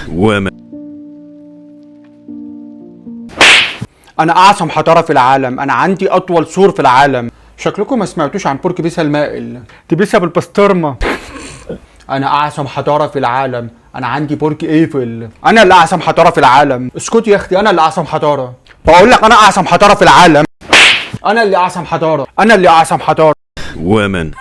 Women. انا اعظم حضارة في العالم، انا عندي اطول سور في العالم. شكلكم ما سمعتوش عن برج بيسا المائل، دي بيسا بالبسطرمه. انا اعظم حضارة في العالم، انا عندي برج ايفل. انا اللي اعظم حضارة في العالم. اسكت يا اختي، انا اللي اعظم حضارة. بقول لك انا اعظم حضارة في العالم. انا اللي اعظم حضارة، انا اللي اعظم حضارة. Women.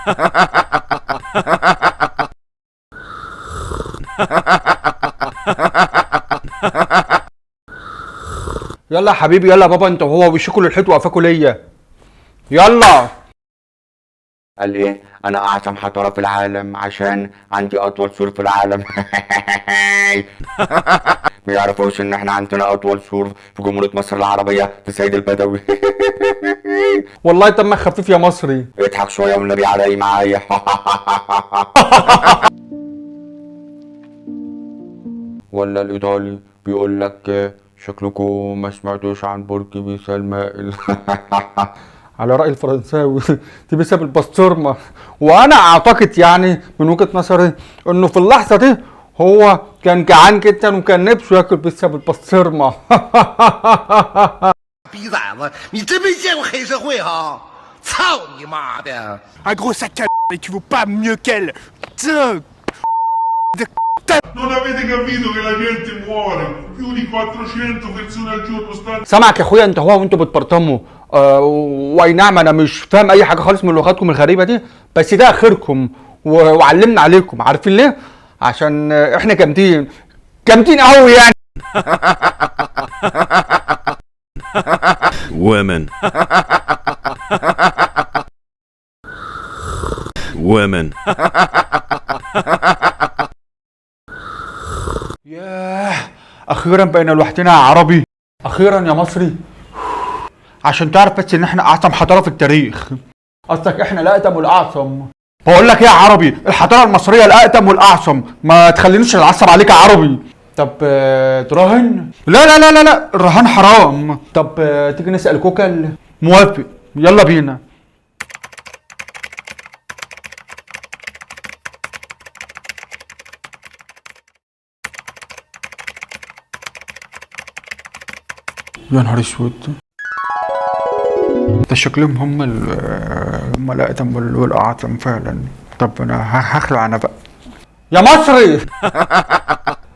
يلا يا حبيبي، يلا يا بابا، انت وهو وشكوا للحيط وقفاكوا ليا. يلا. قال ايه؟ انا اعظم حضارة في العالم عشان عندي اطول سور في العالم. ما يعرفوش ان احنا عندنا اطول سور في جمهورية مصر العربية في سيد البدوي. والله دمك خفيف يا مصري. اضحك شوية والنبي علي معايا. ولا الايطالي بيقول لك شكلكم ما سمعتوش عن برج بيسا المائل. على رأي الفرنساوي دي بيسا بالبسطرمة. وانا اعتقد يعني من وجهة نظري انه في اللحظة دي هو كان جعان جدا وكان نفسه ياكل بيتزا بالبسطرمة. 逼崽子，你真没见过黑社会哈！操你妈的！ Un gros sac à et tu vaux pas mieux qu'elle. Putain. Non avete capito che la gente muore? Più di 400 persone al giorno stanno سامعك يا اخويا انت هو وانتوا بتبرطموا. واي نعم انا مش فاهم اي حاجة خالص من لغاتكم الغريبة دي، بس ده اخركم وعلمنا عليكم. عارفين ليه؟ عشان احنا جامدين، جامدين قوي يعني. Women. Women. ياه، اخيرا بقينا لوحدنا يا عربي. اخيرا يا مصري، عشان تعرف بس ان احنا اعظم حضارة في التاريخ. قصدك احنا الاقدم والاعظم. بقول لك ايه يا عربي، الحضارة المصرية الاقدم والاعظم. ما تخلينيش اتعصب عليك يا عربي. طب تراهن؟ لا لا لا لا لا، الرهان حرام. طب تيجي نسال كوكل؟ موافق، يلا بينا. يا نهار اسود، ده شكلهم هم هم الاقدم والاعظم فعلا. طب انا هخلع انا بقى يا مصري.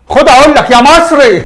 خد اقول لك يا مصري.